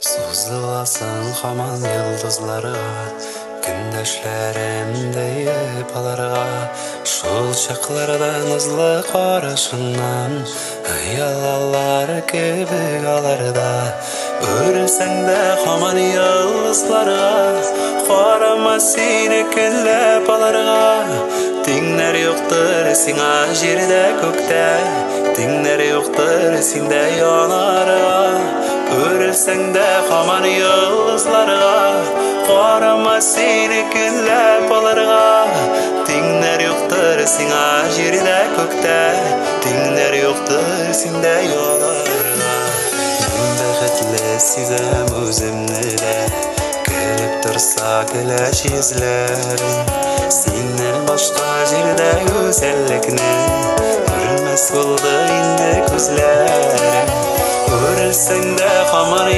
Сузыласың һаман йолдызларга, Көндәшләрем диеп аларга. Шул чакларда назлы карашыңнан Оялалар кебек аларда. Үрелсәң дә һаман йолдызларга, Карама сине көнләп аларга. Тиңнәр юктыр сиңа җирдә күктә, Тиңнәр юктыр синдә янарга. Үрелсәң дә һаман йолдызларга, Карама сине көнләп аларга. Тиңнәр юктыр сиңа җирдә күктә, Тиңнәр юктыр синдә янарга. Мин бәхетле сизәм үземне дә, Көлеп торса көләч йөзләрең. Синнән башка җирдә гүзәллекне Күрмәс булды инде күзләрем. Үрелсәң дә һаман